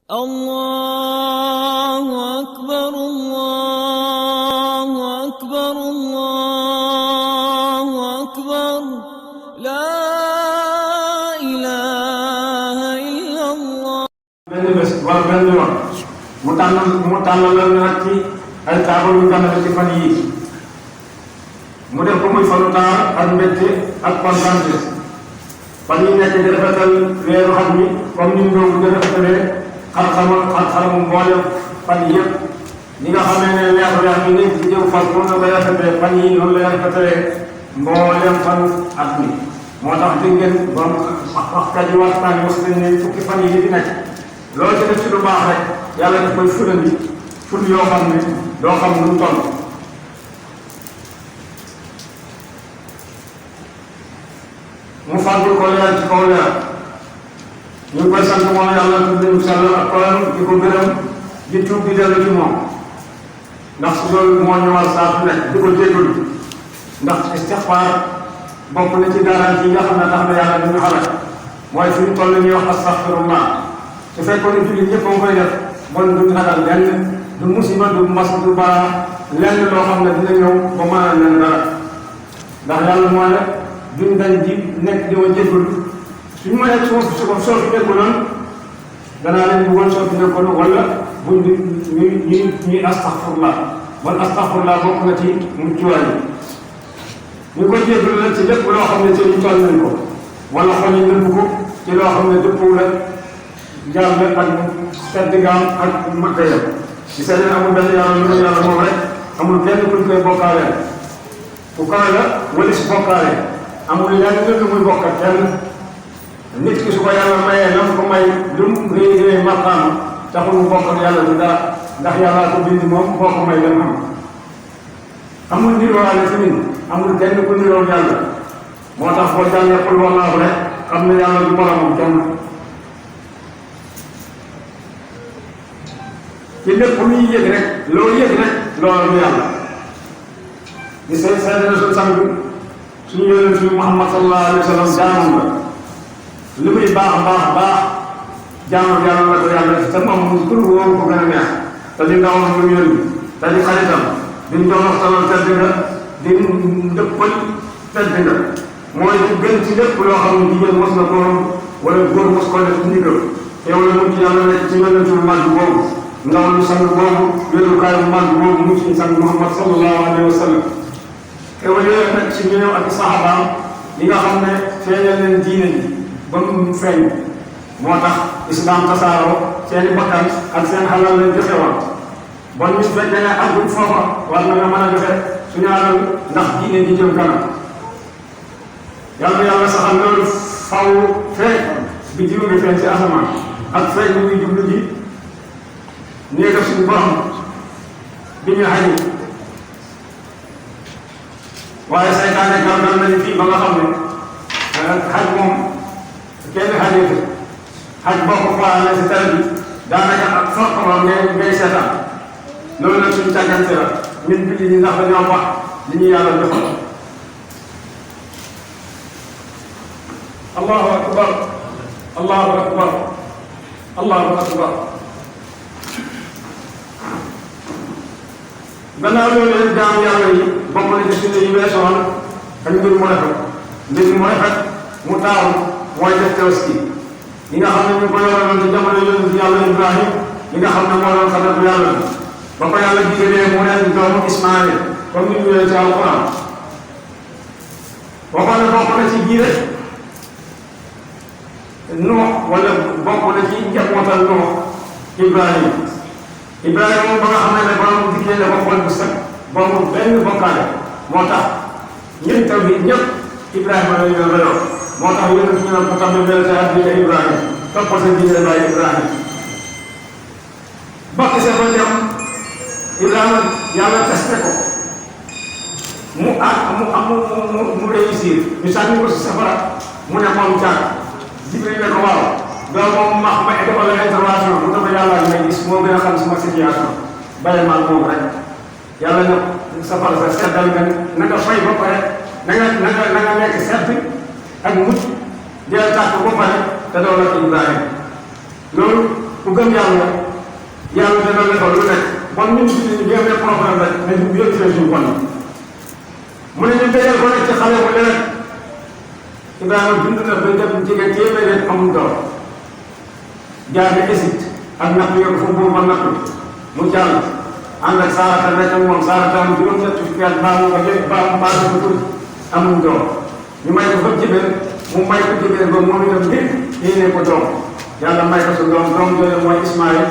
الله أكبر الله أكبر الله أكبر لا إله إلا الله. benn bés wala benn yoon mu tànnal la nag ci ay taabal yu gànnaaw ci fan yii mu def ko muy fanu taar ak mbégte ak kontaante fan yi nekk di rafetal weeru xam ni comme ni ñu doon di rafetalee xar-xaramu mboolem fan yi yëpp ñi nga xamee ne weeru yaa ngi nekk ci jëw fas moom la koy rafetalee fan yi noonu lay rafetalee mboolem fan at mi moo tax dégg ngeen borom waxkat yi waxtaan yi wax nañ ne fukki fan yi di nekk loolu ci def ci lu baax rek yàlla daf koy fulandi ful yoo xam ne doo xam nu mu toll mu fàggul ko leer ci kaw leer ñu ngi koy sant moom yàlla tudd sell ak kolam di ko gërëm di tuub di dellu ci moom ndax su loolu moo ñu war saa su nekk di ko jéggalu ndax istixfaar bokk na ci garanti yi nga xam ne tax na yàlla duñu xalaat mooy fi ñu toll ñuy wax astaxfirullah su fekkoon ne jullit ñëpp a koy def bon duñ ragal lenn du musiba du mas du bara lenn loo xam ne dina ñëw ba mënal leen dara ndax yàlla mooy ne duñ dañ di nekk di ma jéggalu suñu ma nekk soo fi nekkuloon danaa leen bëggoon soo fi nekkoon wala buñ ñuy astaxfirullah bon astaxfirullah bokk na ci muccuwaay ñu ko jéggalu nag ci lépp loo xam ne ci ñu toll nañ ko wala xol yi nëbb ko ci loo xam ne dëppoo la jàll ak tedd gaam ak makkayam ci seen amul benn yàlla lu dul yàlla moom rek amul kenn kuñ koy bokkaaleel ku kawe la wala si bokkaale amul lenn lu muy bokkat kenn nit ki su ko yàlla mayee nam ko may lu mu réy réy maqaam taxul mu bokk ak yàlla du dara ndax yàllaa ko bind moom boo ko may lam am amul nirowaale fi min amul kenn ku niroo yàlla moo tax boo jàngee xul wallaahu rek xam ne yàlla du moromam kenn ci lépp lu ñuy yëg rek loolu yëg rek loolu du yàlla di seet na suñu sang suñu yonent suñu Muhammad sallallahu alayhi wa sallam jaamam la li muy baax jaamam yàlla la ko yàlla def te moom tur wóoru ko gën a neex te di ndawam lu mu yónni te di xaritam di doon waxtaanal tedd nga di ndëppal tedd nga mooy di gën ci lépp loo xam ne jigéen mos na ko wala góor mos ko def ci ndigal yow la mu ci yàlla nekk ci yonent bu màgg boobu ndaw lu sang boobu wéerukaay bu màgg boobu mu ci sang Muhammad sallallahu alayhi wa sallam xewal yooyu nag ci ñëw ak saxaabaam yi nga xam ne feeñal leen diine ji ba mu feeñ moo tax islam tasaaroo seeni bakkan ak seen xalal lañ joxe woon bon ñu fekkee ne ak buñ foofa war na nga mën a joxe suñu alal ndax diine ji jëm kanam yàlla saxal loolu faw feeñ bi jiw bi feeñ ci asamaan ak feeñ bi muy jublu ji nii def suñu borom bi ñu xañi waaye saytaane gàlgal nañu fii ba nga xam ne xaj moom kenn xajee xaj boo ko xoolee si télé bi daanaka ak fortement ngay seetaan loolu nag suñu càggante la ñun julli ñi ndax dañoo wax li ñu yàlla joxal allahu akbar allahu akbar allahu akbar gannaaw loolu leen jaam yàlla yi bokk na ci suñu yi weesoon ak mbir mu rafet mu taaru mooy def tabaski yi nga xam ne ñu ko yoroon ci jamono yonent yàlla Ibrahim yi nga xam ne moo doon xadatu yàlla ba ko yàlla digalee mu leen doomu Ismaayil comme ni ñu ñëwee ci alquran waxoon ne bokk na ci jiire Nuux wala bokk na ci njabootal Nuux Ibrahima moom ba nga xam ne borom dikkee dafa xool bu set boobu benn bokkaale moo tax ñun taw bi ñëpp Ibrahima la ñu doon réew moo tax yéen a ngi ñëw ba tax ñu mel sa diine Ibrahima topp sa diine bàyyi Ibrahima bokk sa ba dem Ibrahima yàlla testé ko mu réussir ñu sànni ko si safara mu ne moom caag Jibril ne ko waaw donc moom ma defal la intervention mu dafa yàlla may gis moo gën a xam suma situation bàyyi maa moom rek yàlla na safara sa seddal na nga fay ba pare na nga nekk sedd ak mucc dee tàkk ba pare te doo la Ibrahima loolu ku gëm yàlla yàlla dana defal lu nekk bon ñun si ñu amee problème rek nañu yëkkale suñu bon mu ne ñu dajal ko nekk ci xale mu ne rek Ibrahima dund na ba dem jege téeméer amul doom jaar bi Égypte ak natt yooyu foofu boobu ba natt mu jàll ànd ak Saarata nekk ak moom Saarata am juróom-ñetti fukki at baa mu ko jël baa mu paase ko tuuti amul doom ñu may ko fa jibéen mu may ko jibéen ba moom itam ngir yéene ko doom yàlla may ko sa doom jooju mooy Ismaïl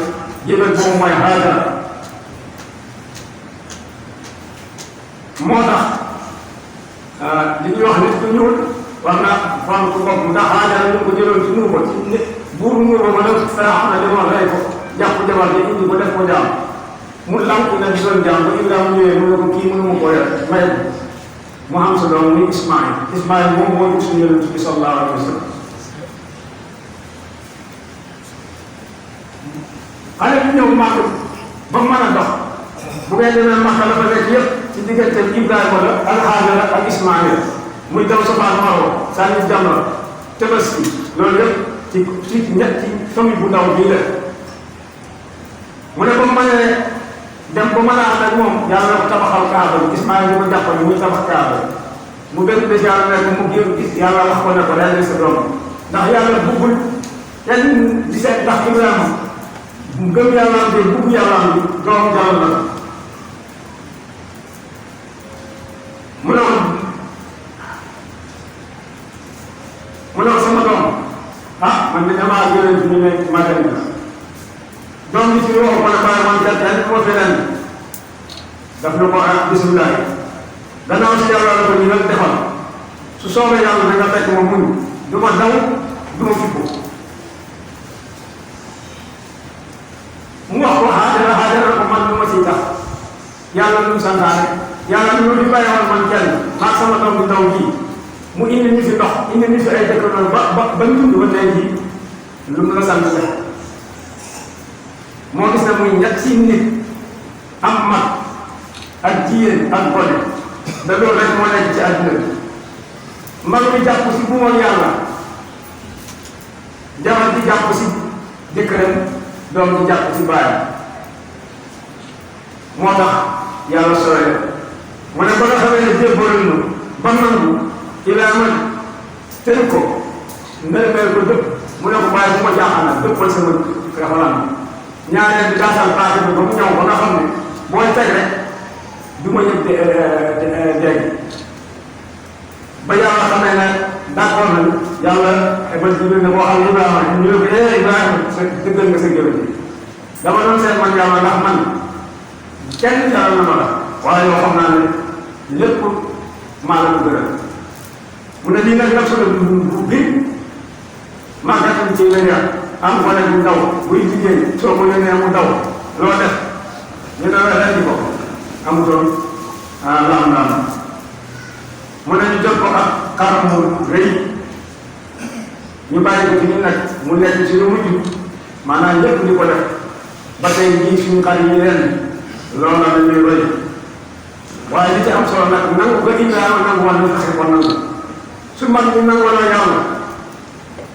jibéen boobu mooy Haajara moo tax li ñuy wax nit ku ñuul war naa fam ko bopp ndax Haajara ñu ko jëloon ci nuur ko ci nit buur nuur ko mën a farax na demoon rey ko jàpp jabar ji indi ko def ko jaam mu lank na di doon jaam ba Ibrahima ñëwee mu ne ko kii mënu ma ko yor may mu am sa doom muy Ismaïl moom moo jur suñu yonent bi sallallahu alayhi wa sallam xale bi ñëw màgg ba mën a dox bu ngeen demee Makka la fa nekk yëpp ci diggante Ibrahima la ak Haajara ak Ismaïl muy daw Safaa Marwa sànni Jamra Tabaski loolu yëpp ci ñetti famille bu ndaw bii la mu ne ba mu mënee dem ba mën a ànd ak moom yàlla na ko tabaxal Kaaba bi Ismaïl bi ko jàppale muy tabax Kaaba mu benn déjà nekk mu génn gis yàlla wax ko ne ko day sa doom ndax yàlla buggul kenn di seet ndax Ibrahima mu gëm yàlla am de bugg yàlla am bi doom jàll na mu ne ko sama doom man de damaa jëlee ñu ne magal na doom bi ci waxu ko ne bàyyi man gàttal moo fi ren daf na ko bisimilah gannaaw si yàlla la ko ñu nag defal su soobee yàlla da nga fekk ma muñ du ma daw du ma fippu mu wax ko Haajara ko man lu ma ciy tax yàlla lu mu santaane yàlla lu ñu bàyyi woon man kenn maa sama doom bi ndaw ji mu indi ñu fi ndox indi ñu fi ay dëkk ba ñu ba tey jii lu mu la sant def moo gis ne muy ñetti nit am mag ak jigéen ak gone da loolu rek moo nekk ci àdduna bi mag bi jàpp si bu moom yàlla jabar di jàpp si jëkkëram doom di jàpp si baayam moo tax yàlla sooy mu ne ba nga xamee ne jébbalu nu ba nangu Ibrahima tënk ko ndërmeel ko dëpp mu ne ko bàyyi bu ma jaaxal nag dëppal sama xalam ñaareel bi daasal paase bi ba mu ñëw ba nga xam ne booy teg rek du ma yëg dégg ba yàlla xamee ne d'accord nañu yàlla ba Jibril ne boo xam ne Ibrahima ñu ne ko Ibrahima sa dëggal nga sa géwél bi dama doon seet man yàlla ndax man kenn jaral na ma la waaye yoo xam naa ne lépp maa la ko gëral mu ne lii nag nga solo bu bi màggatam ci wér am gone bu ndaw buy jigéen soo ko yónnee mu daw loo def ñu ne la rendi ko amutoon laam mu ne ñu jot ko ak xar mu rëy ñu bàyyi ko ci ñu nekk mu nekk ci lu mujj maanaam lépp di ko def ba tey jii suñu xar yi leen loolu la ñuy roy waaye li ci am solo nag nangu ba Ibrahima nangu woon ñu fexe ko nangu su mag ñi nangoo la yàlla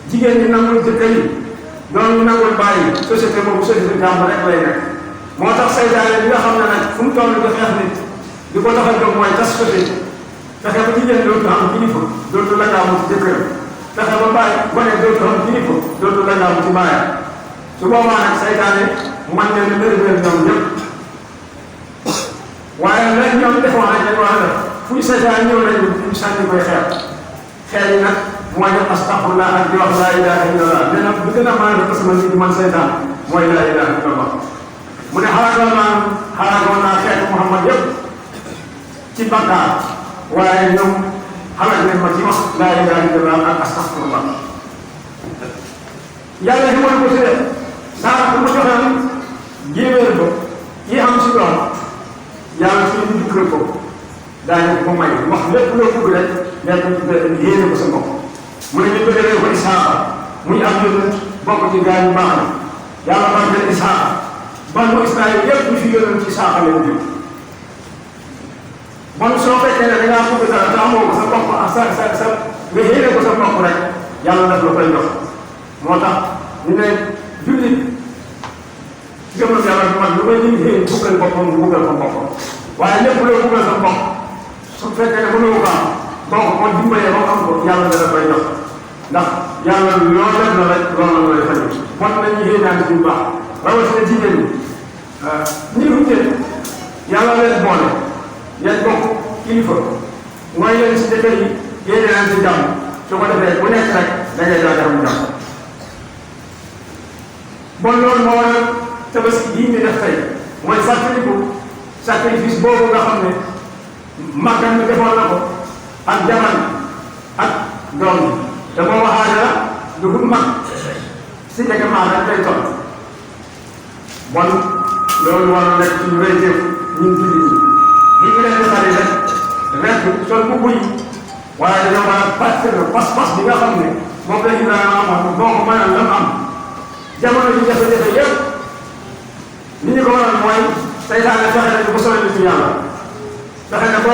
jigéen ñi nangul jëkkër yi doon ñu nangul bàyyi société boobu société jàmm rek lay nekk moo tax saytaane bi nga xam ne nag fu mu toll di xeex nit di ko tax a jóg mooy tas société fexe ba jigéen dootu am kilifa dootu la jaamu ci jëkkër fexe ba bàyyi gone dootu am kilifa dootu la jaamu ci bàyyi su boobaa nag saytaane man leen di lërëbër ñoom ñëpp waaye nag ñoom defoon nañ dañ war a def fu ñu saytaane ñëw nañ ñu sànni koy xeex xeex yi nag mooy def astaxfirullah ak di wax laa ilaha illallah nee na bu gën a mën a def sama nit man saytaan mooy laa ilaha illallah mu ne xalaatoon naa xeetu Muhammad yëpp ci bakkaar waaye ñoom xalaat nañ ma ci wax laa ilaha illallah ak astaxfirullah yàlla li mooy ko si def saa bu ma joxee jéewéer ba yi am si lool yàlla suñu dikkal ko daañu ko may wax lépp loo bëgg rek nekk yéene ko sa bopp mu ne ñu bëgg ko Isaaqa muy am yonent bokk ci gaa yu baax na yàlla barkeel Isaaqa banu Israël yëpp ñu fi yonent ci Isaaqa leen jóg bon soo fekkee ne da ngaa bëgg dara te amoo ko sa bopp ak sa nga yéene ko sa bopp rek yàlla daf la koy jox moo tax ñu ne jullit jamono yàlla du man lu may nit buggal boppam buggal ko boppam waaye lépp loo buggal sa bopp su fekkee ne mënoo ko am boo ko dimbalee ba am ko yàlla dana koy jox ndax yàlla loo def na rek loolu la lay fajal bon nañu yéenaan ci bu baax rawatina jigéen ñi wute yàlla leen boole yéen bokk kilifa mooy leen si jëkkër yi yéene leen si jàmm su ko defee bu nekk rek da ngay daal di am jàmm bon loolu moo waral tabaski bii ñu def tey mooy fàttaliku sacrifice boobu nga xam ne màggan mi defoon na ko ak jaman ak doom bi te boobu xaaja la dugub mag si jege maa rek lay toll bon loolu war na nekk suñu réyteef ñun jullit ñi ñu leen di xale rek sol bu buy waaye dañoo war a fàttali pas-pas bi nga xam ne moom la Ibrahima amoon boo ko mënal lam am jamono ji jafe-jafe yëpp ni ñu ko waral mooy saytaane fexe nañu ba sori ci yàlla fexe na ko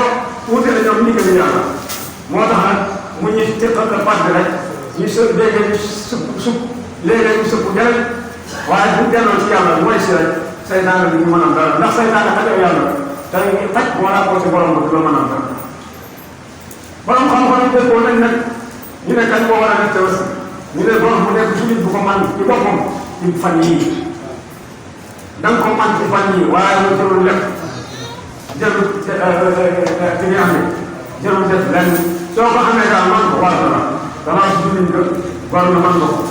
wuute na ñoom ndigal yàlla moo tax nag mu ñu tëqal pàcc rek ñu léegi ñu supp léegi ñu supp jërëj waaye bu delloo ci yàlla mooy si rek saytaane bi ñu mën a am dara ndax saytaane xajoo yàlla te xaj moo laa ko ci borom ba du la mën a am dara borom xam-xam yi dëppoo nañ nag ñu ne kañ moo war a def tabaski ñu ne borom bu nekk jullit bu ko man ci boppam ci fan yii da nga ko man ci fan yii waaye lu jërul lépp jërul ci ñu amee jërul def lenn soo ko amee daal man ko war na la damaa si jullit nga war na man nga ko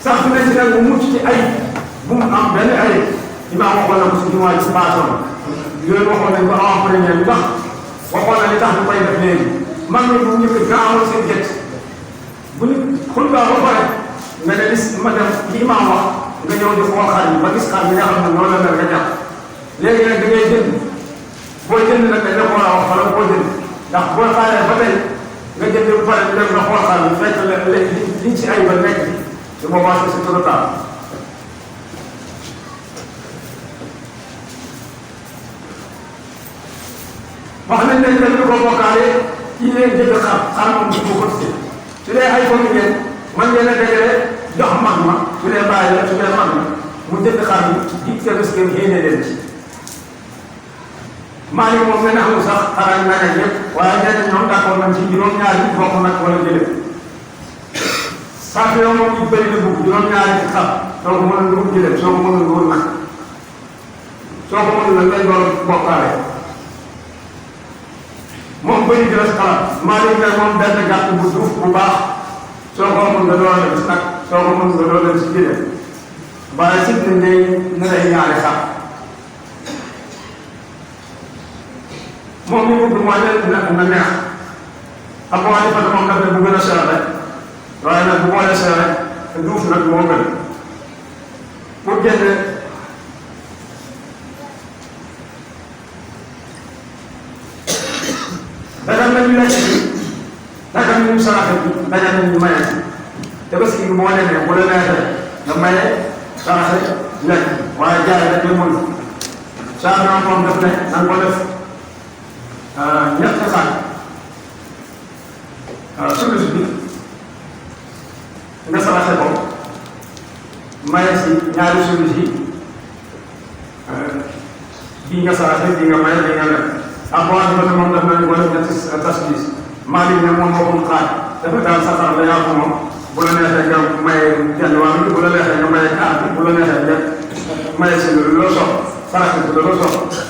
sax dina ci nag mu mucc ci ay bu mu am benn ay imaam waxoon na ko si jumaa ci baasoon yooyu waxoon nañ ko avant première bi tax waxoon na li tax ñu koy def léegi man mi bu njëkk nga amoon seen jët bu ñu xul baa ba pare nga ne lis ma dem li imaam wax nga ñëw di xool xar yi ba gis xar bi nga xam ne noonu la mel nga jàpp léegi nag da ngay jënd boo jënd nag dañ la ko war a wax wala boo jënd ndax boo xaaree ba tey nga jënd ba pare dem nga xool xar bi fekk la liñ ci ay ba nekk su boobaa c'est trop tard wax nañ ne dañu ko bokkaale ci leen jënd xar moom du ko cotisé su dee ay famille ngeen man ngeen a dajale jox mag ma su dee bàyyi la su dee mag ma mu jënd xar bi di tabaski yéene leen ci maa ngi moom ngeen amul sax xaral nag ak yëpp waaye nee nañ ñoom d'accord nañ ci juróom-ñaari nit bokk nag wala jëlee saa fi yow moom ñu bëri la bugg juróom-ñaari ci xar soo ko mënoon nga jëlee soo ko mënoon nga wut nag soo ko mënoon nag ngay doon bokkaale moom bëri di la si xalaat maa ngi ne moom benn gàtt bu duuf bu baax soo ko mën nga doon dem si nag soo ko mën nga doon dem si jëlee waaye si nañ day ne lay ñaari xar moom li mu bëgg mooy na neex am ko wax ni moom daf ne bu gën a seer rek waaye nag bu boolee seer rek te duuf nag moo gën pour génne dagal nañu lekk bi dagal nañu saraxe bi dagal nañu maye te parce que boo demee bu la neexee nga maye saraxe lekk waaye jaay rek la mën saa naa moom def ne na nga ko def ñetti xaaj sulus bi nga saraxe ko maye si ñaari sulus yi bii nga saraxe bii nga maye bii nga lekk ak boo xam ne moom daf nañu ko def ñetti tasbis maa ngi ne moom boppam xaaj dafa daal saxar la yaa ko moom bu la neexee nga maye genn wàll bi bu la neexee nga maye kaar bi bu la neexee nga maye si loo soxla saraxe bi loo soxla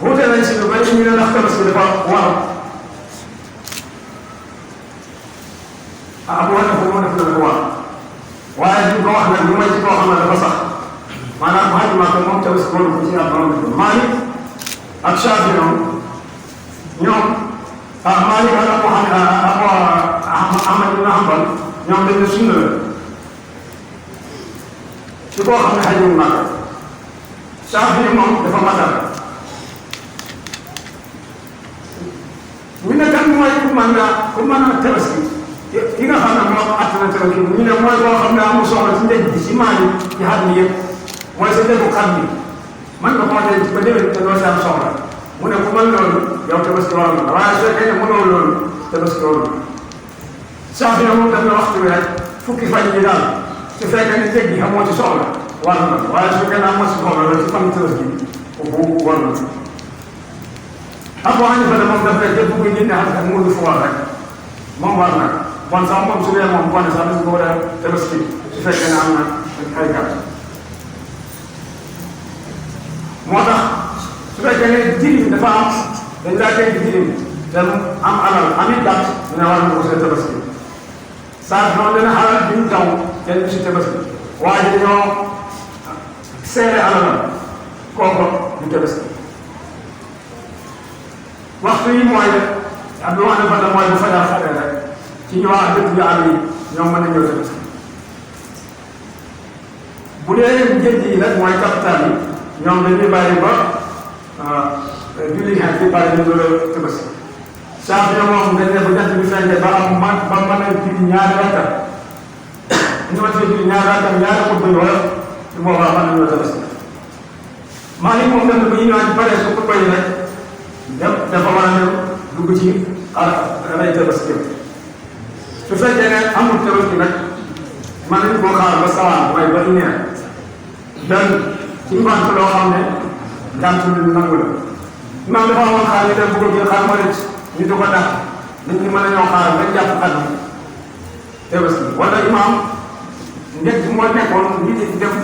wuute nañ si lu bari ñu ne ndax tabaski dafa war bu wane ko moo def na dafa war waaye duñ ko wax nag lu may ci koo xam ne dafa sax maanaam xaj maa ko moom tabaski waru ko ci at Maalik ak Shaafi ñoom Maalik ak Ahmad ibn Hanbal ñoom dañ ne sunna la ci koo xam ne xajul Makka Shaafi moom dafa matal ñu ne kan mooy ku mën a tabaski ki nga xam ne moom at na tabaski ñu ne mooy koo xam ne amul soxla ci ndej bi ci maali ci xar mi yëpp mooy sa njëgu xar mi mën nga koo denc ba déwén te doo si am soxla mu ne ku mën loolu yow tabaski waroon na waaye su fekkee ne mënoo loolu tabaski waroon na Shaafi moom daf na waxtu bi rek fukki fan yi daal su fekkee ne njëg gi amoo ci soxla war na waaye su fekkee ne amoo ci soxla la ci fan tërës gi bu war na Abu Hanifa de moom daf ne képp ku génne xam ne mu ngi foor rek moom war na bon sax moom su dee moom kon sax dañ ko war a tabaski su fekkee ne am na ay gàtt moo tax su fekkee ne jirim dafa am dañ laa teg jirim te am alal amit gàtt dina war na ko see tabaski saa noonu dina alal bi ñu taw kenn du si tabaski waaye dañoo seere alalam kooku du tabaski waxtu yi mooy ak lu wax ne fa mooy bu fajar xale rek ci ñu wax dëkk yu àll yi ñoom mën nañoo tabaski bu dee njënd yi nag mooy capital yi ñoom dañuy bàyyi ba julli xeet bi bàyyi ñu doon tabaski saa fi moom dañ ne bu jant bi fenkee ba am ba mën a julli ñaari rakka ñu ma julli ñaari rakka ñaari ko bëy wala su boobaa mën nañoo tabaski maa ngi moom dem bu ñu ñëwaat ci pare su ko bëy rek dafa war a dem dugg ci lay tabaski su fekkee ne amul tabaski nag mën nañu koo xaar ba sawaan mooy ba une heure dan ci ngont loo xam ne ngant lu nangu la imaam dafa amoon xaar ñu dem bëgg jël xaar ma rëcc ñu di ko dàq nit ñi mën nañoo xaar ba jàpp xaram tabaski wala imaam njëkk moo nekkoon nit ñi dem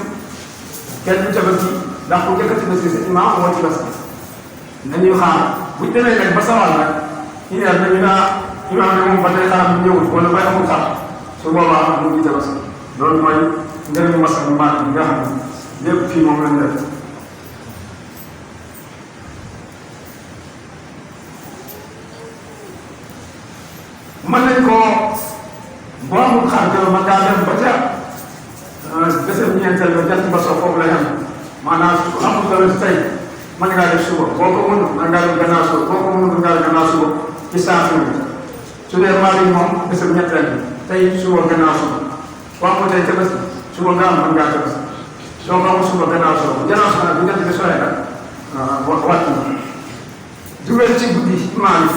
kenn du tabaski ndax ku njëkk a tabaski sa imaam moo tabaski dañuy xaar buñ demee nag ba sawal nag une heure dañu naa imaam ne moom ba tey xaram bi ñëwul wala bay amul xar su boobaa mu ngi tabaski loolu mooy njëriñu masal maat bi nga xam ne lépp fii moom lañ def mën nañ koo boo amul xar te mën ngaa dem ba ca deseb ñeenteel ba jant ba soo foofu lay am maanaam su amul dara si tey mën ngaa def suba boo ko mënul mën ngaa def gannaaw suba boo ko mënul mën ngaa def gannaaw suba ci saa su dee maa ngi moom deseb ñetteel bi tey suba gannaaw suba boo amul tey tabaski suba nga am mën ngaa tabaski soo ko amul suba gannaaw suba gannaaw suba nag bu jant bi sooyee nag wàcc na dugal ci guddi maa ngi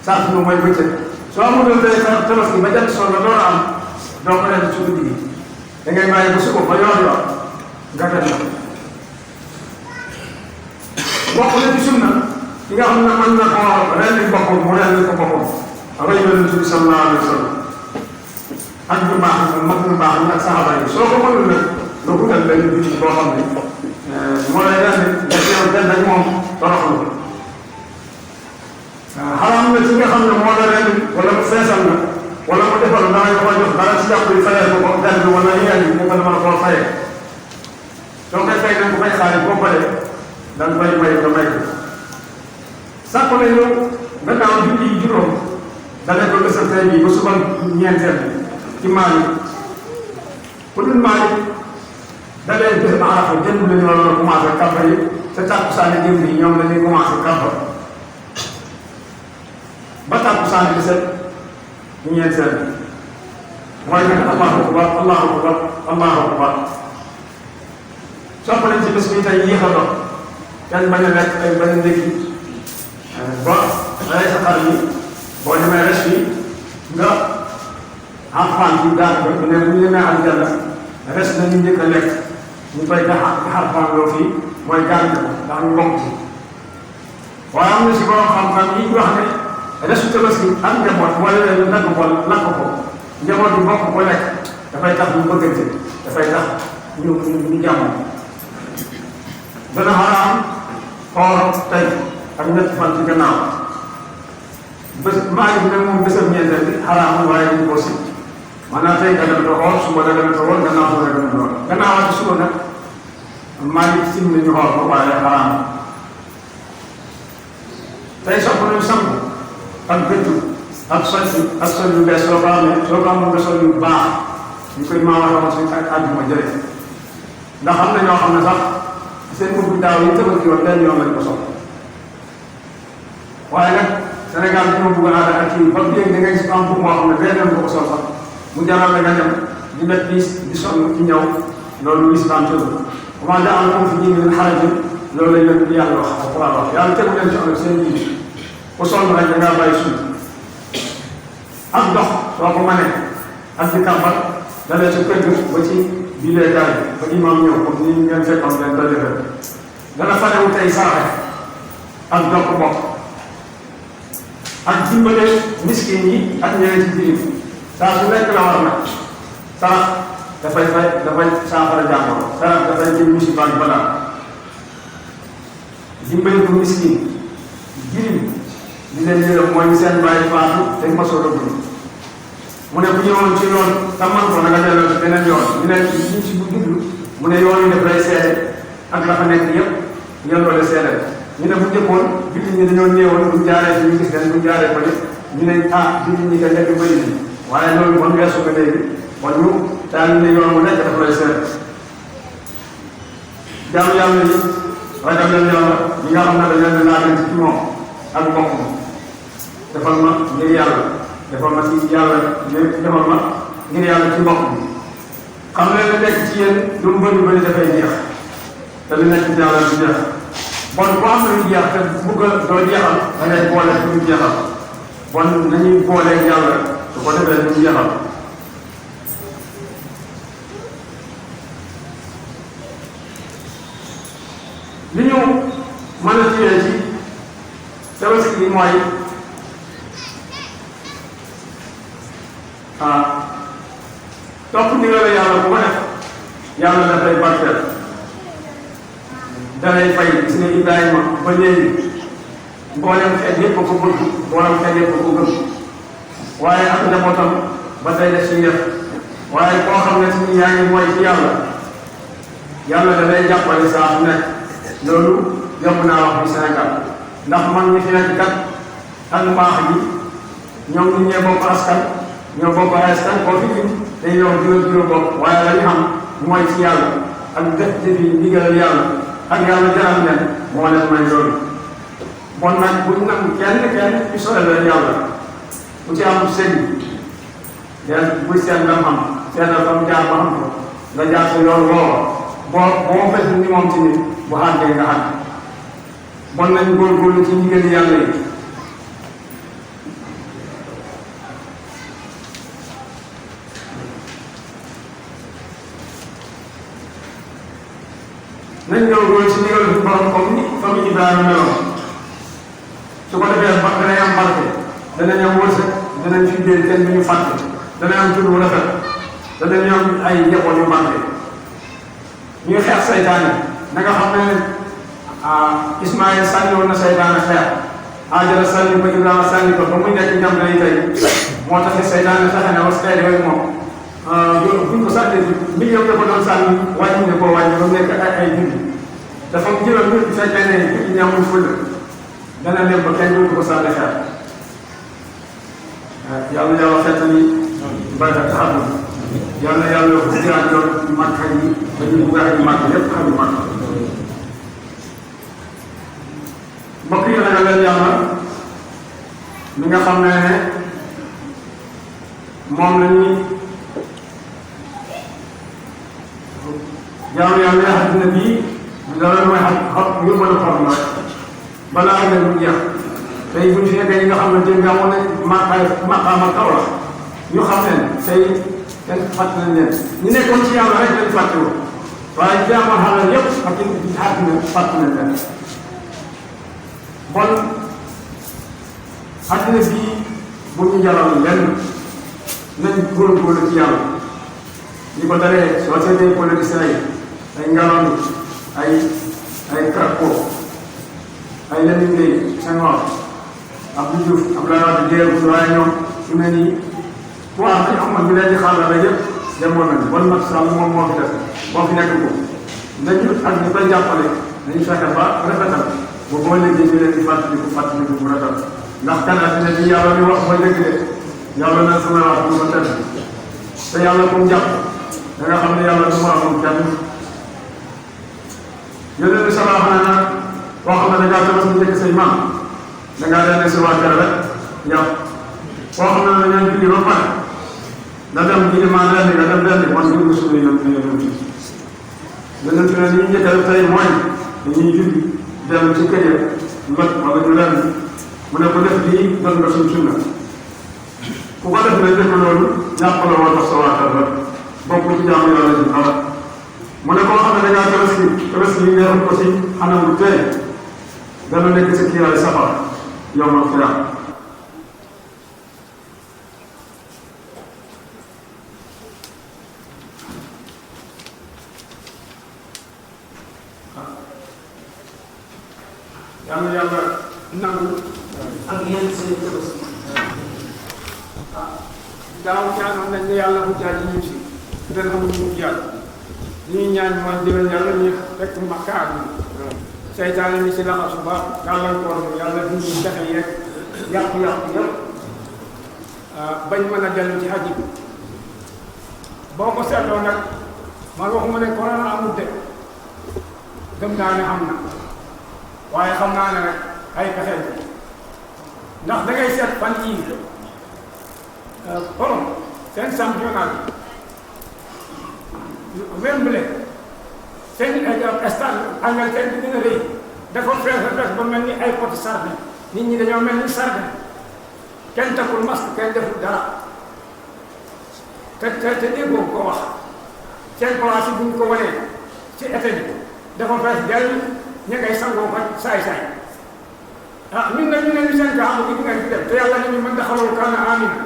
saa su mooy bëccëg soo amul doon day tabaski ba jant soo la door a am doo ko def ci guddi gi da ngay bàyyi ba suba ba yoor yoor nga def na bokk na ci sunna ki nga xam ne mën na koo rendi boppam mu rendi ko boppam roy Yonent bi sallallahu alayhi wa sallam ak ñu baax mag ñu baax ñi ak saxaaba yi soo ko mënul nag nga wutal benn bitig boo xam ne moo lay rendi nga teew benn ak moom toroxlu xaraam na ci nga xam ne moo la rendi wala mu feesal na wala mu defal dara nga ko jox dara ci jàpp yi fayee ko ko benn bi wala yeneen yi mu ko mën a koo fayee soo koy fay nag bu koy xaari boo paree da nga koy may nga may ko sàkk nañu gannaaw julli yi juróom dale ko lësal tey bii ba suba ñeenteel bi ci Maalik ku dul Maalik dalee bés ba Arafa jënd lañu waroon a commencé kàmpa yi te tàkkusaani jëm yi ñoom la ñuy commencé kàmpa ba tàkkusaani bi set ñeenteel bi mooy nag allahu akbar allahu akbar allahu akbar sopp nañ ci bés bi tey yéex a dox kenn bañ a lekk ay bañ a ndékki ba rey sa xar yi boo demee res bi nga xarfaan bi daan ko ne bu ñu demee aljanna res na ñu njëkk a lekk ñu koy xarfaan loo fii mooy gàncax ndax ñu bokk ci waaye am na si borom xam-xam yi wax ne resu tabaski ak njaboot wala ñu dagg ko lakk ko njaboot bi bokk ko lekk dafay tax ñu bëggante dafay tax ñu jàmm dana xaraam xoor tey ak ñetti fan ci gannaaw bés maa ngi ne moom bésam ñeenteel bi xaraamul waaye dañu ko si maanaam tey daga na xool suba daga na xool gannaaw suba daga na xool gannaaw ak suba nag maa ngi sim nañu xool ba waaye xaraam tey sopp nañu sangu ak gëttu ak sol yu bees soo ko amee soo ko amul nga sol yu baax ñu koy maa waxoon suñu ak àjjuma jëre ndax am na ñoo xam ne sax seen mbubb daaw yi tabaski woon benn yoon lañ ko sol waaye nag Sénégal bi ñoo bëgg a ànd ak kii ba léegi da ngay gis am moo xam ne benn yoon nga ko sol sax mu jaral la nga dem di met di sonn ci ñëw loolu lislaam tëdd comment da am comme fi ñi leen xarajin loolu lañ leen di yàlla wax alquran wax yàlla tegu leen ci am seen ji ku sonn rek da ngaa bàyyi suuf ak dox soo ko mënee ak di kàmbar dalee ci kër gi ba ci biileekaay ba imaam ñëw comme ni ngeen fekkoon ngeen dajale dana fanewu tey saraxe ak jokk bokk ak dimbale miskin yi ak ñeneen ci jirim saa su nekk la war na sarax dafay saafara jàngoro sarax dafay jël musiba ak balaa dimbale ko miskin jirim di leen yërëm mooy seen bàyyi faatu te mosoo dund mu ne bu ñëwoon ci yoon tamal ko nanga delloo ci beneen yoon ñu ne ñu ci bu jublu mu ne yoon yi def lay seede ak la fa nekk yëpp ngeen doole seede ñu ne bu njëkkoon jullit ñi dañoo néewoon buñ jaaree ci ñu gis leen buñ jaaree ko ñu ne jullit ñi ka nekk bëri ni waaye loolu bon weesu ko léegi kon ñu daal ne yoon mu nekk daf lay seede jaamu yàlla yi ragal leen yàlla ñi nga xam ne dañ leen laajal ci moom ak mbokk mi defal ma ngir yàlla defal ma ci yàlla defal ma ngir yàlla ci mbokk mi xam leen ne nekk ci yéen lu mu bëri dafay jeex te li nekk ci yàlla du jeex bon bu am lu jeex te bugg a doo jeexal da ngay boole du jeexal bon nañuy booleeg yàlla su ko defee du jeexal li ñu mën a téye ci tabaski yi mooy topp ndigal yàlla bu ko def yàlla dafay barkeel dalay fay gis nga Ibrahima ba léegi mboolem xeet yëpp ko bëgg mboolem xeet yëpp ko gëm waaye ak njabootam ba tey def si yëf waaye koo xam ne si yaa ngi mooy ci yàlla da lay jàppale saa su nekk loolu yomb naa wax bi Sénégal ndax man ñi fi nekk kat ak mbaax gi ñoom ñu ñee bokk askan ñoo bokk askan koo fi lim dañuy wax juróom bokk waaye la ñu xam mooy ci yàlla ak def jëfi ndigal yàlla ak yàlla jaral leen moo leen may loolu bon nag buñ nag kenn ci sore leen yàlla bu ci am sëñ den buy seen lam xam seetal fa mu jaar ba xam ko nga jaar sa yoon woowa boo fes ni moom ci nit bu xàggee nga xàgg bon nañ góorgóorlu ci ndigal yàlla yi nañ góorgóorlu ci ndigal bu borom comme ni famille Ibrahima meloon su ko defee ba danañ am barke danañ am wërsëg danañ fi dee kenn du ñu fàtte danañ am tur bu rafet danañ am ay njaboot yu barke ñuy xeex saytaane na nga xam ne Ismaïl sànni woon na saytaane xeex Haajara sànni ko Ibrahima sànni ko ba muy nekk njam lay tey moo tax saytaane fexe na was xeex yooyu moom buñ ko sànni million dafa doon sànni wàññi ne koo wàññi ba mu nekk ay junni dafa mu jëloon bu fekkee ne nit ñi amul fële dana dem ba kenn dootu ko sànni xeex yàlla xeetali barka taxatul yàlla bu jaar yoon màkk yi ba ñu bugg a màkk yépp xam ñu màkk mbokk yi ragal leen yàlla mi nga xam ne moom la ñuy jaamu yàlla yi àddina bii dara mooy xam yóbbalu xorom la balaa nga mu jeex tey buñ fi nekkee ñi nga xam ne jëm amoon nañ maqaama kaw la ñu xam ne tey kenn fàtte nañ leen ñu nekkoon ci yàlla rek lañ fàtte woo waaye jaamu xalal yëpp ak àddina fàtte nañ leen bon àddina bii bu ñu jaral lenn nañ góorgóorlu ci yàlla li ko daree soo seetee politiciens yi ay Ngalandou ay Krakow ay Lamine Gueye Senghor Abdou Diouf Abdoulaye Wade jéem waaye ñoom su ne nii waaw dañu amoon ñu leen di xaaral rek yëpp demoon nañu bon nag Sall moom moo fi def moo fi nekk ko nañu ak ñu koy jàppale nañu fexe ba rafetal ba boo léegi ñu leen di fàttaliku bu rafet ndax kanam ne bi yàlla li wax mooy dëgg de yàlla na sama wax du ma tëdd te yàlla comme jàpp da nga xam ne yàlla du ma amoon kenn yonent bi salaa xam ne nag boo xam ne da ngaa tabaski njëkk say maam da ngaa leen si waa kër rek yàpp boo xam ne dañoo julli ba pare nga dem ilimaan rendi nga dem rendi man dugg suñu yonent bi yonent bi ne li ñu njëkk a def tey mooy dañuy julli dem ci kër ya mbët wala ñu rendi mu ne ko def lii doon nga suñ sunna ku ko def ne def loolu ñàpp la woo tax sa waa kër rek bokk ci jaamu yàlla ji dara mu ne koo xam ne dangaa tabaski yi nga ko ci anam bu tey dana nekk sa kiiraay safara yawmal qiyaama yàlla yàlla nangu ak yéen seen tabaski daaw ñaanoon nañ ne yàlla bu jaaj ñu si ren xamul mu jaaj li ñuy ñaan mooy déwén yàlla ñu fekk makka ak seytaane ni si laxasu ba gàllankoor bi yàlla dindi jafe yeeg yàqu-yàqu yëpp bañ mën a dellu ci aji bi boo ko seetloo nag man waxuma ne corona amul de gëm naa ne am na waaye xam naa ne rek ay pexe ndax da ngay seet fan yii seen championnat bi Wembley seen stade Angleterre bi dina rëy dafa fees ba mel ni ay poti sardine nit ñi dañoo mel ni sardine kenn takkul masque kenn deful dara te déggoo ko wax seen place yi bu ñu ko wanee ci été bi dafa fees dell ña ngay sangoo ko saay-saay ñun nag ñu ne ñu seen kaa am gi ngeen fi dem te yàlla ni ñu mën daxaloo kaana amina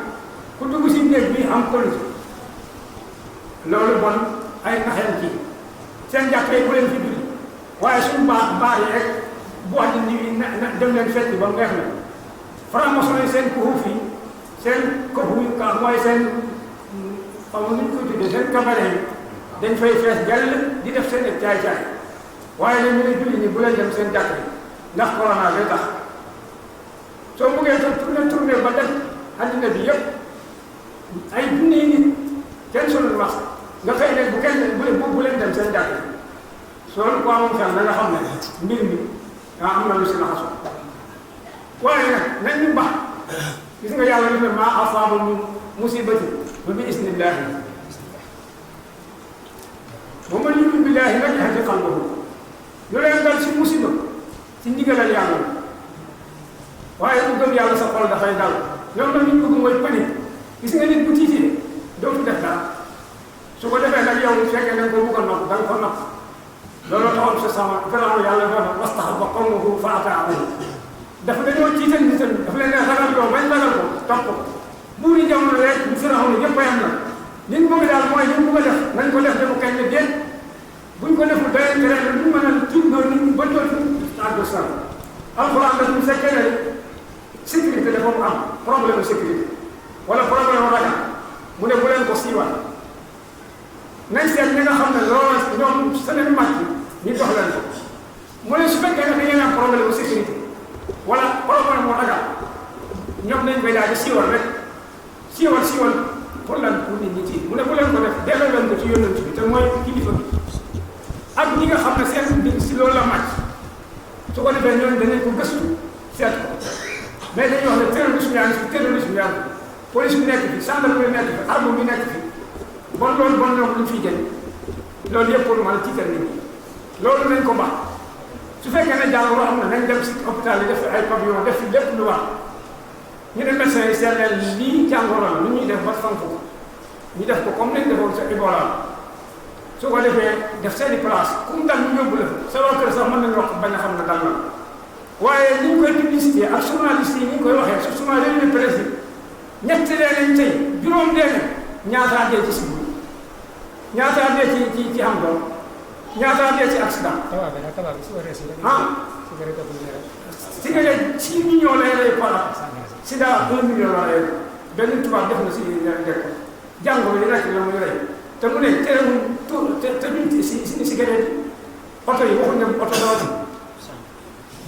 ku dugg si néeg bi am police loolu bon ay naxeen ci seen jàkkee bu leen fi julli waaye suñu baar yi rek bu wax di nii na dem leen fekk ba mu neex na franc-maçon yi seen kuxu fii seen koxu ka mooy seen xaw ma nu ñu koy tuddee seen cabaret yi dañ fay fees jàll di def seen caay-caay waaye nag ñu ne julli ñi bu leen dem seen jàkk yi ndax corona day tax soo bëggee tourné ba dem àddina bi yëpp ay junni nit kenn solul wax nga fay ne bu leen dem seen jàkk soo ko amoon xel da nga xam ne mbir mi am na lu si laxasu waaye nag nañ ñu baax gis nga yàlla ñu ne maa asaaba musibati ba bi isnillahi ba ma yu'min billahi nag yahdi qalbahu lu leen dal si musiba si ndigalal yàlla waaye bu gëm yàlla sa xol dafay dal ñoom nag ñu bëgg mooy panique gis nga nit bu tiitee dootu def dara su ko defee nag yow fekkee nañ ko bëgg a nopp da nga ko nopp looloo taxoon sa sama gannaaw yàlla doon wastaxabba qawmuhu fa ata'uuhu dafa dañoo tiital nitam dafa leen ne ragal loo bañ ragal ko topp ko buuri jamono rek ñu Firawna ñëpp a yem na li ñu bëgg daal mooy li ñu bëgg a def nañ ko def dafa kañ ne déet buñ ko deful doyen terrain bi ñu mën a tuub loolu nit ñi ba toll àgg sa alxuraan daf ñu fekkee ne sécurité dafa mu am problème sécurité wala problème ragal mu ne bu leen ko siiwal nañ seet ñi nga xam ne loolu ñoom seen màcc ñu dox leen ko mu ne su fekkee ne da ngeen am problème sécurité wala problème mu ragal ñoom nañ koy daal di siiwal rek siiwal pour lan pour nit ñi ci mu ne bu leen ko def delloo leen ko ci yónnent bi te mooy kilifa bi ak ñi nga xam ne seen dig si loolu la màcc su ko defee ñooñu danañ ko gëstu seet ko mais dañuy wax ne terrorisme yaa ngi fi terrorisme yaa ngi police bi nekk fi gendarmerie bi nekk fi arme bi nekk fi bon ñoom lu fiy jël loolu yëpp pour mën a tiital nit ñi loolu nañ ko baax su fekkee ne jàngoro am na nañ dem si hôpital yi def ay pavillon def fi lépp lu wax ñu ne médecin yi seet leen lii jàngoro la lu ñuy def ba fank ko ñu def ko comme nañ defoon sa Ebola su ko defee def seeni place ku mu dal ñu yóbbu la sa waa kër sax mën nañu wax bañ a xam ne dal na waaye ni ñu koy publicité ak journaliste yi ni ñu koy waxee su suma revue de presse ñett dee nañ tey juróom dee nañ ñaataa dee ci sibu ñaataa dee ci am doom ñaataa dee ci accident cigarette 6 millions lay rey par sida 1 million la rey benn tubaab def na si dekk jàngoro yi rek la muy rey te mu ne terewul te duñ si cigarette oto yi waxuñ ne oto dawati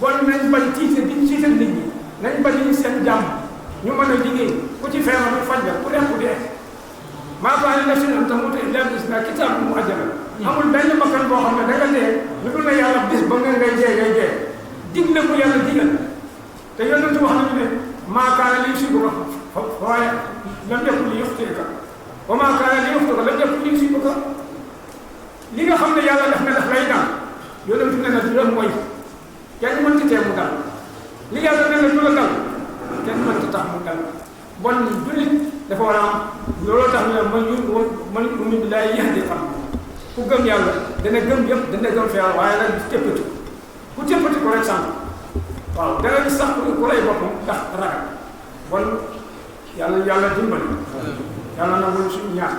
bon nañ bañ tiital nit ñi nañ bañ seen jàmm ñu mën a liggéey ku ci feebar ñu faj la ku dee ku dee maa ko ne nafsin an tamuuta illaa bi iznillah kitaabun muajjal amul benn bakkan boo xam ne da nga dee lu dul ne yàlla bis ba nga ngay dee digle ko yàlla digal te yonent wax nañu ne maa kaana liyusiibaka waaye lam yakun liyuxti'aka wa maa kaana liyuxti'aka lam yakun liyusiibaka li nga xam ne yàlla def na daf lay dal yonent ne na du la mooy kenn mënti tee mu dal li yàlla ne na du la dal kenn mënti tax mu dal bon jullit dafa war a am looloo tax ñu ne man yu'min billaahi yahdi qalbahu ku gëm yàlla dana gëm yëpp dana gëm fi yàlla waaye nag tëppati ku tëppati ko rek sànq waaw da nga gis sax ku lay boppam ndax ragal bon yàlla dimbali yàlla nangul suñu ñaan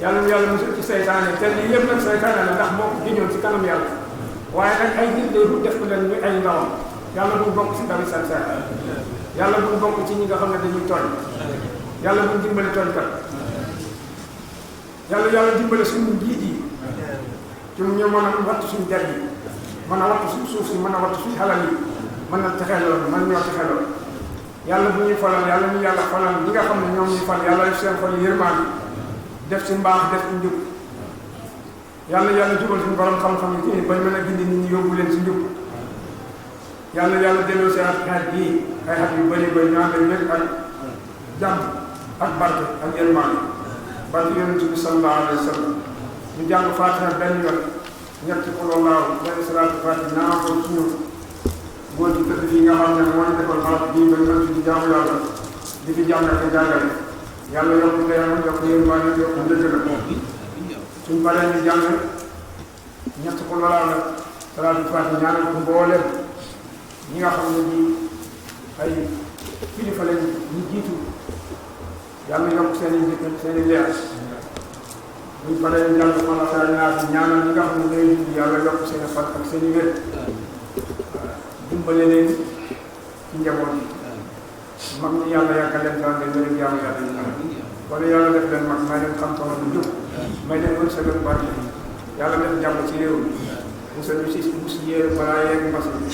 yàlla mosul ci seytaane te lii yëpp nag seytaane la ndax moo ko giñoon ci kanam yàlla waaye nag ay nit lay def ko leen ñu ay ndawam yàlla bu bokk ci dawi san yàlla bu bokk ci ñi nga xam ne dañuy tooñ yàlla bu dimbali tooñkat yàlla dimbali suñu njiit yi ci ñu mën a wattu suñu der yi mën a wattu suñu suuf si mën a wattu suñu xalal yi mën na texeloon mën ñoo texeloon yàlla bu ñuy falal yàlla ñu yàlla falal ñi nga xam ne ñoom ñuy fal yàlla def seen xol yërmaande def ci mbaax def ci njub yàlla jubal suñu borom xam-xam yi ci bañ mën a gindi nit ñi yóbbu leen ci njub yàlla delloo seen xeet bii ay xat yu bëri bëri ñu ànd ak ñëpp ak jàmm ak barke ak yërmaande barke yonent bi sallallahu alayhi wa sallam ñu jàng Faatiha benn yoon ñett ko loolaaw benn salaatu Faatiha naa ko suñu góor gi tëdd fii nga xam ne moo ñu defal xalaat bii ba ñu mën ci jaamu yàlla di fi jàng ak jàngale yàlla yokk leeram yokk yërmaande yokk ndëgg la suñ paree ñu jàng ñett ko loolaaw la salaatu Faatiha ñaanal ko mbooleem ñi nga xam ne nii ay kilifa lañ ñu jiitu yàlla yokk seen i njëkk seen i leer buñ paree ñu jàng Falaq Naas ñaanal ñi nga xam ne ñooy dund yàlla yokk seen i fan ak seen i wér dimbale leen ci njaboot yi mag ñi yàlla yàggal leen daan leen wér jaamu yàlla yi wala yàlla def leen mag may leen xam-xam bu jub may leen wërsëg ak barke yàlla def jàmm ci réew mi musal ñu si mus yéer balaa yeeg mbas mi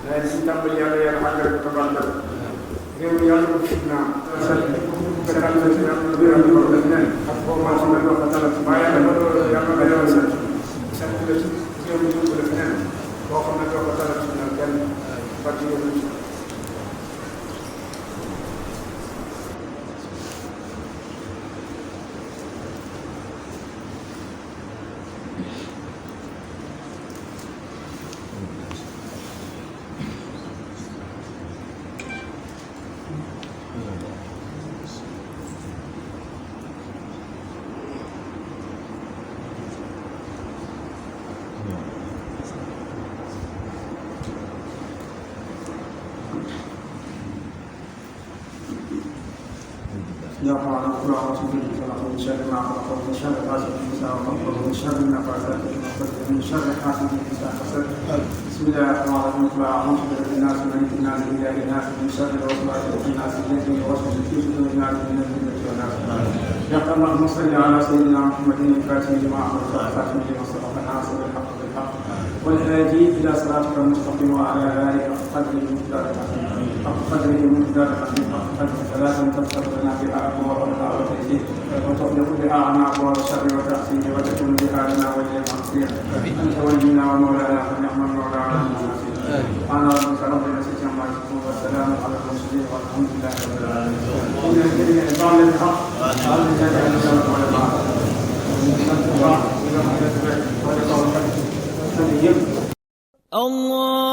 leen si tàmbali yàlla xàggal ko tabarkal réew mi yàlla ko fitna ak boo maa xam ne doo ko dalal waaye yàlla nga yàlla sant la ci réew mi yóbbu la feneen boo xam ne doo ko dalal ci nag kenn barki yóbbu ci يا رحمن اغفر اعوذ بك من شر ما خلق ومن شر غاسق اذا وقب ومن شر النفاثات في العقد ومن شر حاسد اذا حسد بسم الله الرحمن الرحيم قل اعوذ برب الناس ملك الناس اله الناس من شر الوسواس الخناس الذي يوسوس في صدور الناس من الجنه والناس يا اللهم صل على سيدنا محمد الفاتح لما امرت والخاتم لما سبق الناصر بالحق بالحق والهادي الى صراطك المستقيم وعلى اله قدره ومقداره ثلاثا تفتح لنا بها ابواب الرضا والتيسير وتغلق بها عنا ابواب الشر والتحسين وتكون بها لنا وليا المصير انت ولينا ومولانا فنعم المولى ونعم النصير انا ربك رب العزه عما يصفون والسلام على المرسلين والحمد لله رب العالمين ان الذين يطالب الحق قال لله ان يسلم على الله الله